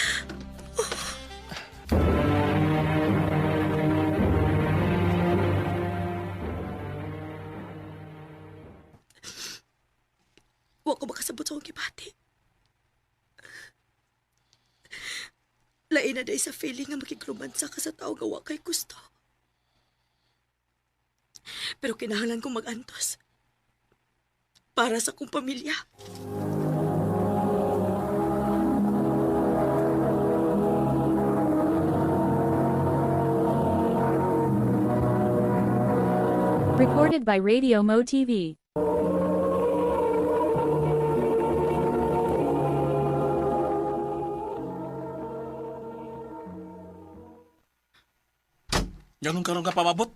Speaker 3: wa ko makasabot sa akong gibati. Lain na day sa feeling nga makigrumansa ka sa tao nga wa kay gusto. Pero kinahanglan kong mag-antos. Para sa akong pamilya.
Speaker 6: Recorded by Radio Mo TV.
Speaker 5: Ganun karon ka pamabot?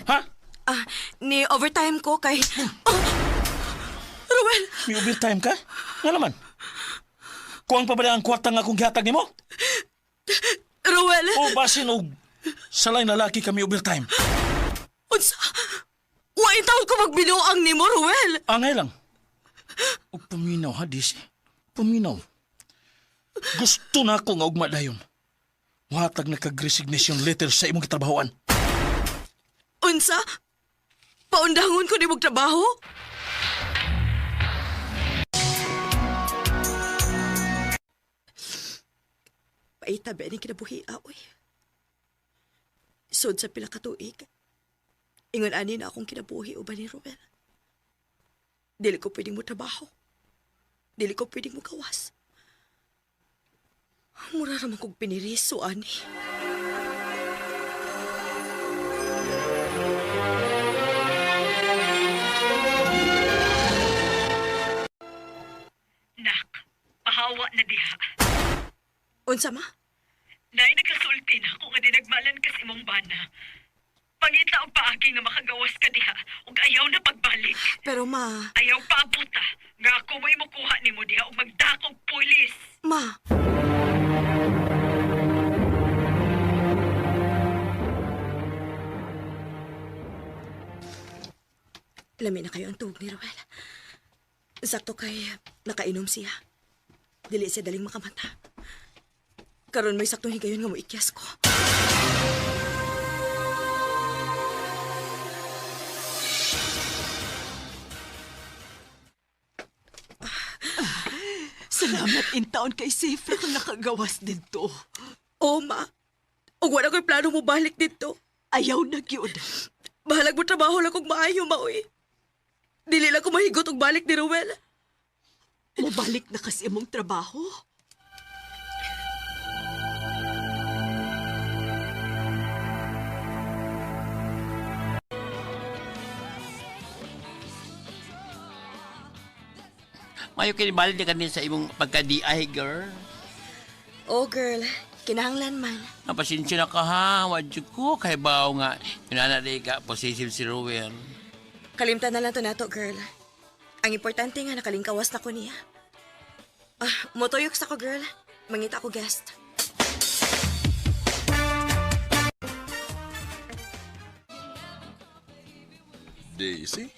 Speaker 5: Ha?
Speaker 3: Ah, ni overtime ko kay... Oh! Ruel!
Speaker 5: May overtime ka? Nga naman. Kuang pa ba ang kwarta nga akong gihatag nimo?
Speaker 3: Ruel!
Speaker 5: O basin og salay lalaki kami overtime.
Speaker 3: Unsa? Wa taon ko magbinuang nimo, Ruel!
Speaker 5: Angay lang. Og paminaw ha, Daisy. Paminaw. Gusto na ako nga ugma dayon. Muhatag na kag resignation letter sa imong gitrabahoan.
Speaker 3: Unsa? Paundangon ko nimog trabaho? Paita ba ni kinabuhi oy. Sud sa pila ka tuig. Ingon ani na akong kinabuhi uban ni Ruel. Dili ko pwedeng mo trabaho. Dili ko pwedeng mo kawas. Mura ra man kog piniriso ani.
Speaker 9: Nak, pahawa na diha.
Speaker 3: Unsa ma?
Speaker 9: Nay, nagkasulti na ako nga dinagmalan kas imong bana. Pangita og paagi nga makagawas ka diha ug ayaw na pagbalik.
Speaker 3: Pero ma,
Speaker 9: Ayaw paabuta nga ako mo'y mukuha nimo diha ug magdakog pulis.
Speaker 3: ma. Lami na kayo ang tuog ni Ruel. Sakto kay nakainom siya. Dili siya daling makamata. Karon may saktong higayon nga moikyas ko.
Speaker 9: Salamat in taon kay safe kung nakagawas dito.
Speaker 3: Oh, ma. Ug wala ko'y plano mo balik dito.
Speaker 9: Ayaw na gyud.
Speaker 3: Bahalag mo trabaho lang kung maayo, maoy. Dili lang ko mahigot og balik ni Ruel.
Speaker 9: Mobalik na kasi imong trabaho.
Speaker 10: Mayo kinibalik na kani sa imong pagka-DI, girl.
Speaker 3: Oh, girl. Kinahanglan man.
Speaker 10: Napasensya na ka ha. Wadyo ko. Kay bao nga. Yun na ka. Possessive si Ruel.
Speaker 3: Kalimtan na lang to nato, girl. Ang importante nga nakalingkawas na ko niya. Ah, motuyok sa ko, girl. Mangita ko guest.
Speaker 7: Daisy?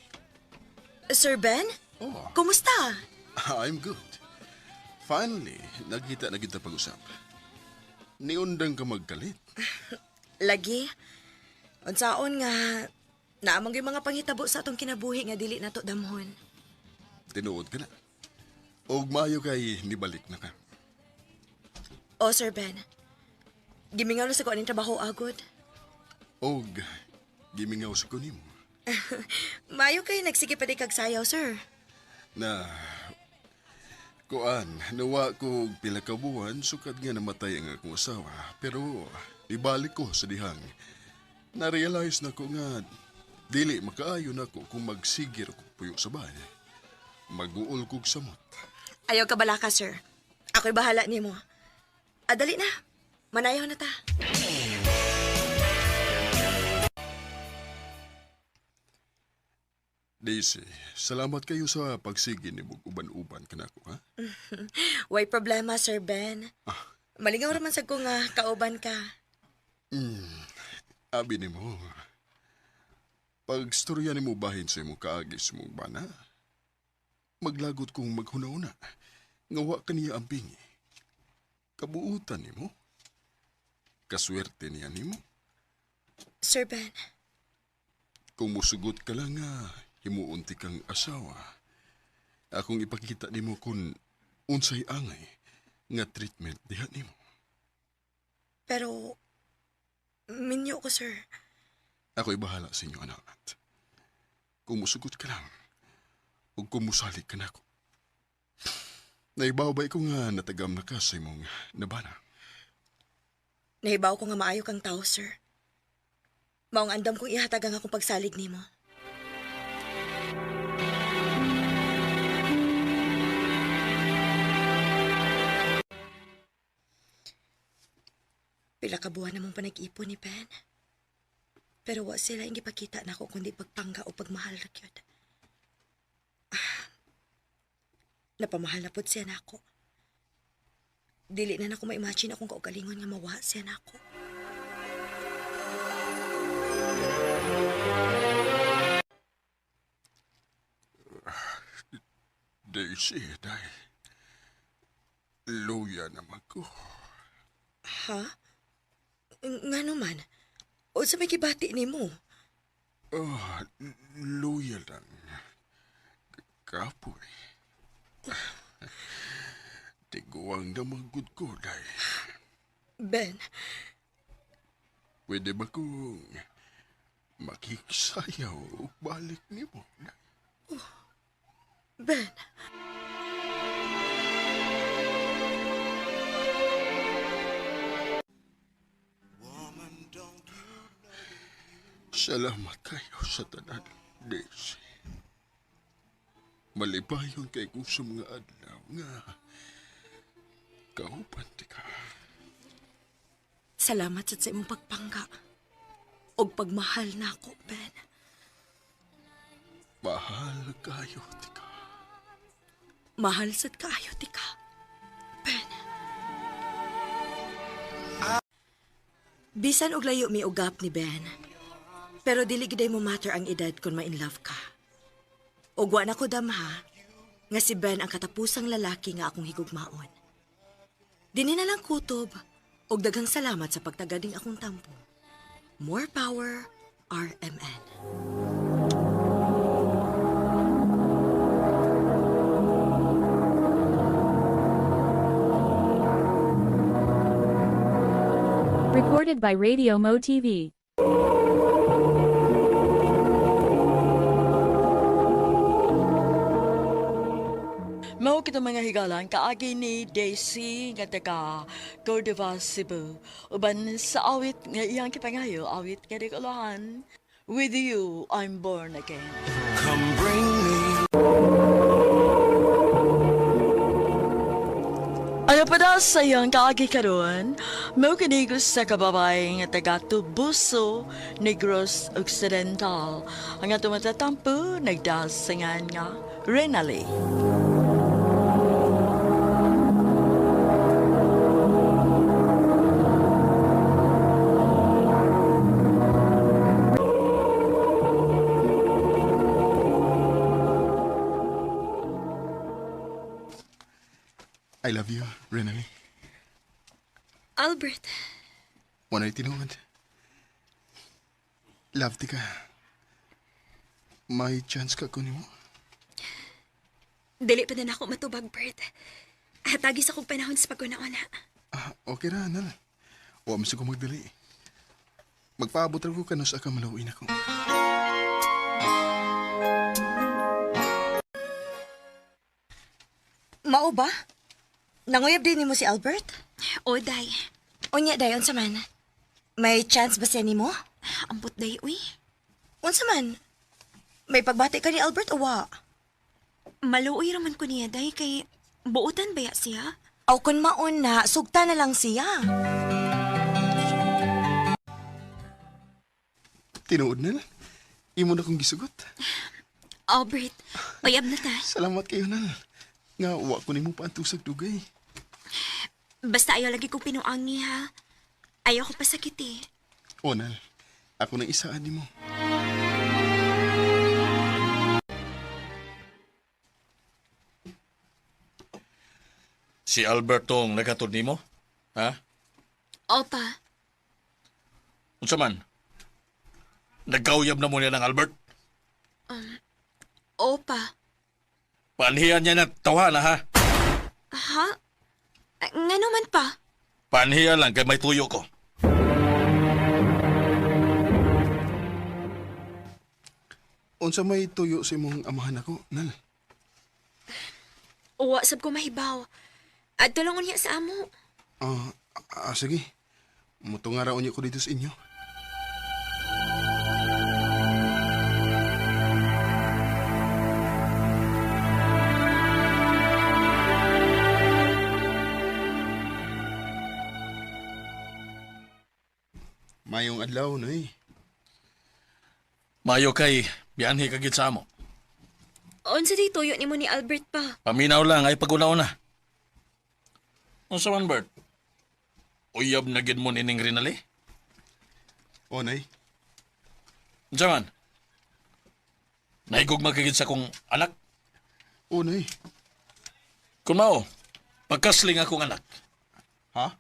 Speaker 3: Sir Ben?
Speaker 7: Oh,
Speaker 3: Kumusta?
Speaker 7: I'm good. Finally, nagkita na kita pag-usap. Niundang ka magkalit.
Speaker 3: Lagi. Unsaon nga naamang yung mga panghitabo sa atong kinabuhi nga dili nato damhon.
Speaker 7: Tinuod ka na. Og maayo kay nibalik na ka.
Speaker 3: Oh, Sir Ben. Gimingaw na sa ko aning trabaho agod.
Speaker 7: Og gimingaw sa ko nimo
Speaker 3: Maayo kay nagsige pa di kag sayaw, sir.
Speaker 7: na kuan nawa ko og pila ka buwan sukad nga namatay ang akong asawa pero ibalik ko sa dihang na-realize na ko nga dili makaayo na ko kung magsigir ko puyo sa bahay. Maguol kog samot.
Speaker 3: Ayaw ka balaka, sir. Ako'y bahala nimo. Adali na. Manayaw na ta.
Speaker 7: Daisy, salamat kayo sa pagsige ni mong uban-uban kanako, ha?
Speaker 3: Way problema, Sir Ben. Malingaw raman sad ko nga kauban ka.
Speaker 7: Abi nimo. Pagstorya nimo bahin sa imong kaagi sa imong bana, maglagot kong maghuna-una nga wa kaniya ang bingi. Kabuutan nimo. Kaswerte niya nimo.
Speaker 3: Sir Ben,
Speaker 7: Kung musugot ka lang nga, himuon ti kang asawa. Akong ipakita nimo kung unsay angay nga treatment diha nimo.
Speaker 3: pero minyo ko, sir.
Speaker 7: Ako'y bahala sa inyo, anak. Kung musugot ka lang, ug kung musalig ka nako. Naibawbay ko nga natagam na ka sa imong nabana.
Speaker 3: Nahibaw ko nga maayo kang tao, sir. Maong andam kong ihatag ang akong pagsalig nimo. Pila ka buwan namong panag-ipon ni Ben. Pero wa sila ang gipakita nako kundi pagpangga o pagmahal ra gyud. Ah, napamahal na pod siya nako. Dili na nako ma-imagine akong kaugalingon nga mawa siya nako.
Speaker 7: Daisy, day. Luya naman ko.
Speaker 3: Ha? Nga naman? O sa may gibati nimo?
Speaker 7: Ah, luya lang. Kapoy. Tiguang namagod ko, day.
Speaker 3: Ben,
Speaker 7: Pwede ba kung makiksayaw o balik nimo? Day?
Speaker 3: Ben.
Speaker 7: Salamat kayo sa tanan, Daisy. Malipayon kay ko sa mga adlaw nga kauban ti ka.
Speaker 3: Salamat sad sa imong pagpangga. Og pagmahal nako, Ben.
Speaker 7: Mahal kayo ti ka.
Speaker 3: Mahal sad kaayo ti ka. Ben. Bisan og layo mi ugap ni Ben. Pero dili giday mo matter ang edad kung ma-in love ka. Og wa na ko damha nga si Ben ang katapusang lalaki nga akong higugmaon. Dinhi na lang kutob og daghang salamat sa pagtagading akong tampo. More power, RMN.
Speaker 6: Recorded by Radio Mo TV.
Speaker 1: Mao kita mga higalan kaagi ni Daisy nga taga Cordova, Cebu. Uban sa awit nga iyang kipangayo, awit nga di With you, I'm born again.
Speaker 8: Come bring me
Speaker 1: Ano pa daw sa iyang kaagi karon? Mao kini sa kababay nga taga Tubuso, Negros Occidental. Ang atong matatampo nagdasingan nga Renali.
Speaker 7: I love you, Renali.
Speaker 3: Albert,
Speaker 7: Wanay tinuod. Love ti ka. May chance ka ko nimo?
Speaker 2: Dili pa na nako matubag, Bert. Hatagi sa kong panahon sa paguna-una.
Speaker 7: Ah, okay ra, nal. Wa man sa ko magdali. Magpaabot ra ko kanus ka maluin ako.
Speaker 3: Mao ba? Nanguyab din nimo si Albert?
Speaker 2: O, day.
Speaker 3: Unya dayon sa man. May chance ba siya nimo?
Speaker 2: Ambot, day, uy.
Speaker 3: Unsa man? May pagbati ka ni Albert o wa?
Speaker 2: Maluoy raman ko niya, day, kay buutan ba ya siya?
Speaker 3: Aw kun maon na, sugta na lang siya.
Speaker 7: Tinuod na lang. Imo na kong gisugot.
Speaker 2: Albert, uyab na ta.
Speaker 7: Salamat kayo nal. Nga wa ko nimo paantusag dugay.
Speaker 2: Basta ayaw lagi kong pinuangi ha. Ayaw ko pasakit eh.
Speaker 7: O nal, ako nang isaan nimo.
Speaker 5: Si Albertong naghatod nimo? Ha?
Speaker 2: Opa,
Speaker 5: Unsa man? Nagkauyab na mo niya ng Albert?
Speaker 2: opa.
Speaker 5: Paanhian niya na tawa na ha?
Speaker 2: Ha? Nga naman pa?
Speaker 5: Paanhian lang kay may tuyo ko.
Speaker 7: Unsa may tuyo sa imong amahan ako, nal?
Speaker 2: Uwa, sab ko mahibaw. Adto lang unya sa amo.
Speaker 7: Sige. Mutunga ra unya ko dito sa inyo. Mayong adlaw, noy.
Speaker 5: Mayo kay bianhi ka gid sa amo.
Speaker 2: Unsa di tuyo nimo ni Albert pa?
Speaker 5: Paminaw lang ay pagulaw na. Unsa man Bert? Uyab na gid mo nining Rinali?
Speaker 7: O, nay.
Speaker 5: Unsa man? Naigog magkagid sa kong anak?
Speaker 7: O, nay.
Speaker 5: Kung mao, pagkasling akong anak.
Speaker 7: Ha?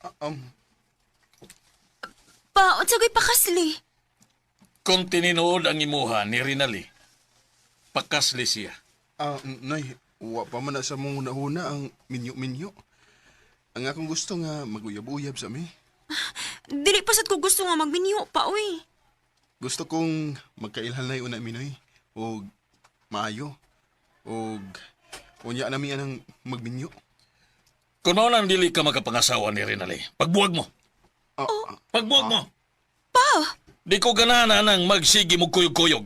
Speaker 7: Ah,
Speaker 2: Pa, unsa ko'y pakasli?
Speaker 5: Kung tininood ang imuha ni Rinali, pakasli siya.
Speaker 7: Nay, wa pa man na sa mong una ang minyo-minyo. Ang akong gusto nga maguyab-uyab sa mi.
Speaker 2: Dili pa sad ko gusto nga magminyo pa, uy.
Speaker 7: Gusto kong magkailhan na una mi, nay. Og maayo. Og unya na mi anang magminyo.
Speaker 5: Kung mao lang dili ka makapangasawa ni Rinali, pagbuwag mo. Pagbuwag mo!
Speaker 2: Pa!
Speaker 5: Di ko ganahan anang magsigi mo kuyog-kuyog.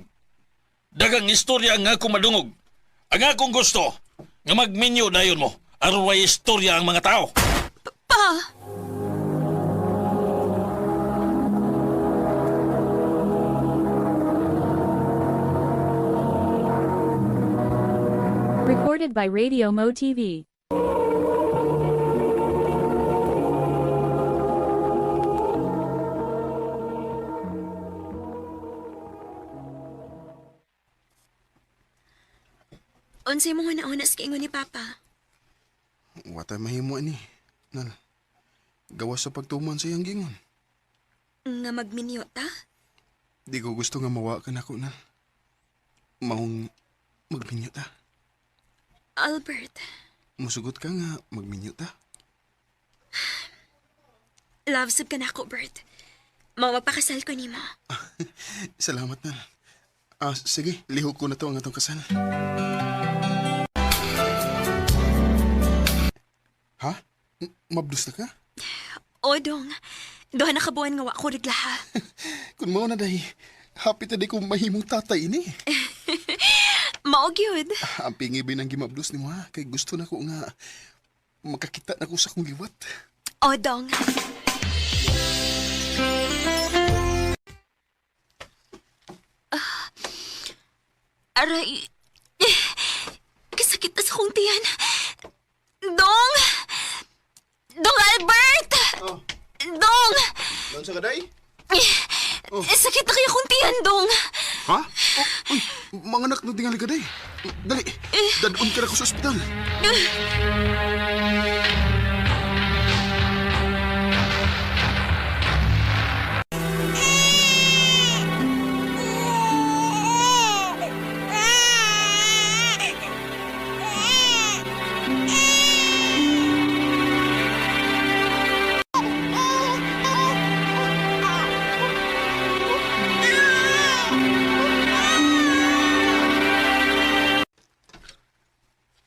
Speaker 5: Dagang istorya ang akong madungog. Ang akong gusto, nga magminyo dayon mo, aron way istorya ang mga tao.
Speaker 2: Pa!
Speaker 6: Recorded by Radio Mo TV.
Speaker 2: Unsay mo una-una sa kiingon ni Papa?
Speaker 7: Wa tay mahimo ani. Nal. Gawas sa pagtuman sa iyang gingon.
Speaker 2: Nga magminyo ta?
Speaker 7: Di ko gusto nga mawa ka nako nal. Maong magminyo ta.
Speaker 2: Albert,
Speaker 7: Musugot ka nga magminyo ta.
Speaker 2: love sab ka na ako, Bert. Mao magpakasal ko nimo.
Speaker 7: Salamat nal. Sige, lihok ko na to ang atong kasal. Ha? Mabdus na ka?
Speaker 2: O, dong. Duha na ka buwan nga wa ko reglaha.
Speaker 7: Kung mao na dahi, happy ta di ko mahimong tatay ini.
Speaker 2: Mao gyud.
Speaker 7: Ang pingi ng gimabdus ni mo ha, kay gusto na ko nga makakita na ko sa akong liwat.
Speaker 2: O, dong. Aray. Kasakit na sa kong tiyan. Dong! Dong Albert!
Speaker 7: Oh.
Speaker 2: Dong!
Speaker 7: Doon sa kaday?
Speaker 2: Oh. Sakit na kaya kong tiyan, Dong.
Speaker 7: Ha? Oh, uy, mga anak na tingali ka day. Dali, dadun ka na ko sa ospital.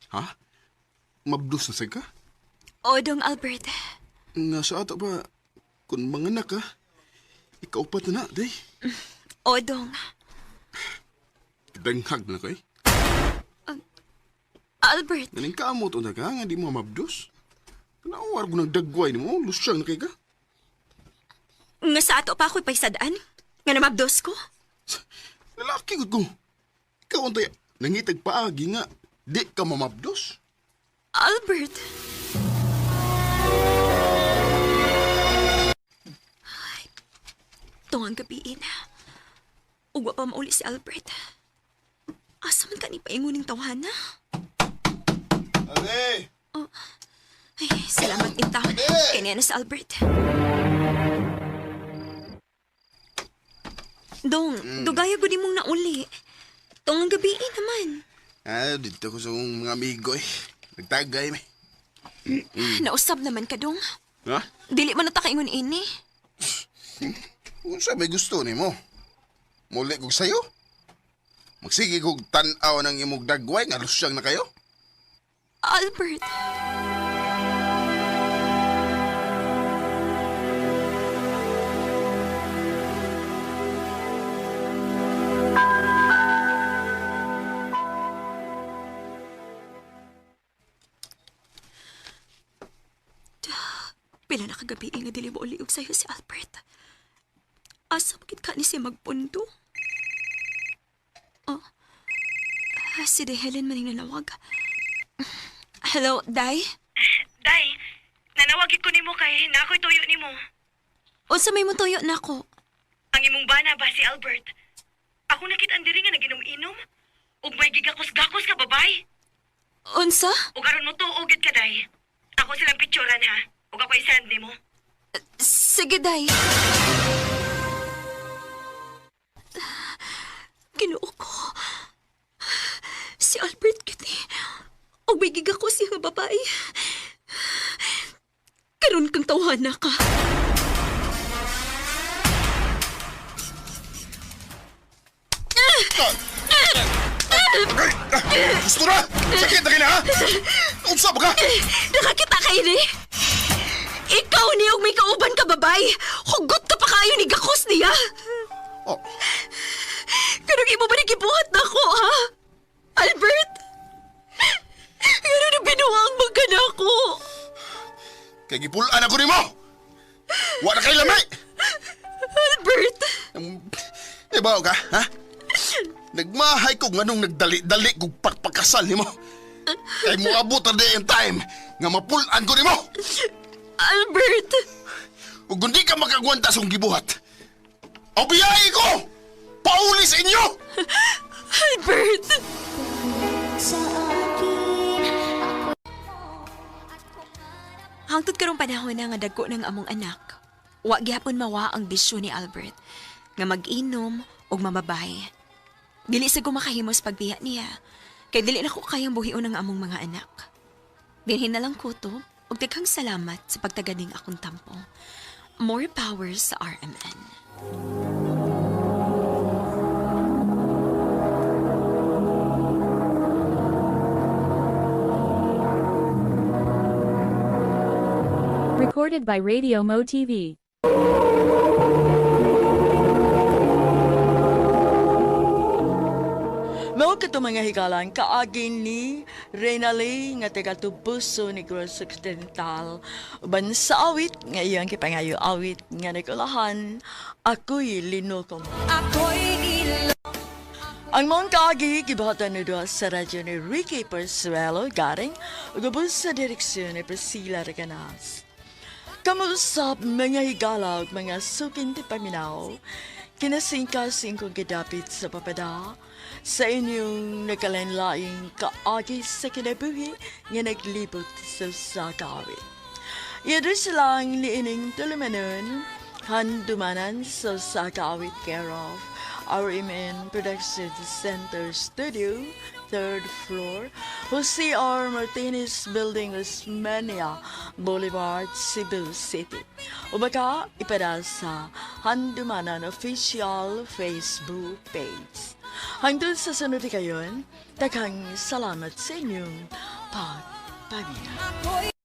Speaker 7: Ha? Mabdus na sad ka?
Speaker 2: O, Dong Albert.
Speaker 7: Nga sa ato ba, kung mga anak ka, ikaupat na na, day.
Speaker 2: O, Dong.
Speaker 7: Danghag na kay.
Speaker 2: Albert,
Speaker 7: Ganing kaamot unta ka nga di mo mabdos. Kanawar ko nagdagway nimo, lusyang na kay ka.
Speaker 2: Nga sa ato pa ako'y paisadaan? Nga namabdos ko?
Speaker 7: Lalaki gud ko. Ikaw untay nangitag paagi nga di ka mamabdos.
Speaker 2: Albert! Ay, tungang gabiin. Ugwa pa mauli si Albert. Asa man ka ni painguning tawhana?
Speaker 7: Ate!
Speaker 2: Ay, salamat in town. Kaya na si Albert. Dong, dugaya gud imong nauli. Tungang gabiin naman.
Speaker 7: Ah, dito ko sa akong mga amigo eh. Nagtagay mi.
Speaker 2: Nausab naman ka, Dong.
Speaker 7: Ha?
Speaker 2: Dili man na ta kaingon ini.
Speaker 7: Unsa may gusto nimo? Muli kog sayo? Magsige kog tan-aw ng imong dagway nga lusyang na kayo?
Speaker 2: Albert! Pila na kagabi nga dili mo uliog sa'yo si Albert. Asa magit ka ni siya magpundo? Oh, si De Helen maning nanawag. Hello, Day?
Speaker 3: Day, nanawagit ko nimo kay na ako'y tuyo nimo.
Speaker 2: Unsa may mutuyo nako?
Speaker 3: Ang imong bana ba si Albert? Ako nakit-an diri nga naginom-inom. Ug may gigakos-gakos ka babay.
Speaker 2: Unsa?
Speaker 3: Ug aron mo tuo gid ka day. Ako silang picturean ha. Ug ako i-send nimo.
Speaker 2: Sige, Day. Ginoo ko. Si Albert kiti. Og may gigako siya nga babae. Karon kang tawhana ka.
Speaker 7: Gusto na! Sakit na kina ha? Unsa ba ka?
Speaker 2: Nakakita ka ini? Ikaw ni og may kauban ka babay. Hugot ka pa kayo ni gakos niya.
Speaker 7: Oh,
Speaker 2: Kanang imo ba ni gibuhat na ko, ha? Albert? Ganun na binuang magka na ako.
Speaker 7: kay gipulaan ako nimo. Wa na kay lamay.
Speaker 2: Albert!
Speaker 7: Di ba ka, ha? Nagmahay ko nganong nagdali-dali kog pagpakasal nimo. Kay moabot na day ang time nga mapulaan ko nimo.
Speaker 2: Albert!
Speaker 7: Ug kung di ka makagwanta sa akong gibuhat, aw biyahe ko! Pauli sa inyo!
Speaker 2: Albert! Hangtod karong panahon na nga dagko ng among anak, wa gihapon mawa ang bisyo ni Albert nga mag-inom ug mamabay. Dili sa gumakahimos pagbiya niya, kay dili na ko kayang buhion ang among mga anak. Dinhin na lang ko to, ug daghang salamat sa pagtaganing akong tampo. More power sa RMN.
Speaker 6: Recorded by Radio Mo TV.
Speaker 1: Mao kato mga higalan kaagi ni Renali nga taga Tubuso Negros Occidental uban sa awit nga iyang gipangayo awit nga nagulahan ako'y linukom. Ang mong kaagi gibuhatan ni duha sa radyo ni Ricky Persuelo garing ug ubos sa direksyon ni Priscilla Reganas. Kamusap mga higala ug mga sukin ti paminaw, kinasingkasing kong gidapit sa papada, sa inyong nagkalain-laing kaagi sa kinabuhi nga naglibot sa sakawit. Yado silang niining tulumanon, handumanan sa sakawit care of RMN Production Center Studio, third floor, Jose R. Martinez Building, Osmania Boulevard, Cebu City. O baka ipada sa Handumanan Official Facebook page. Hangtod sa sunod kayon, daghang salamat sa inyong pagpamina.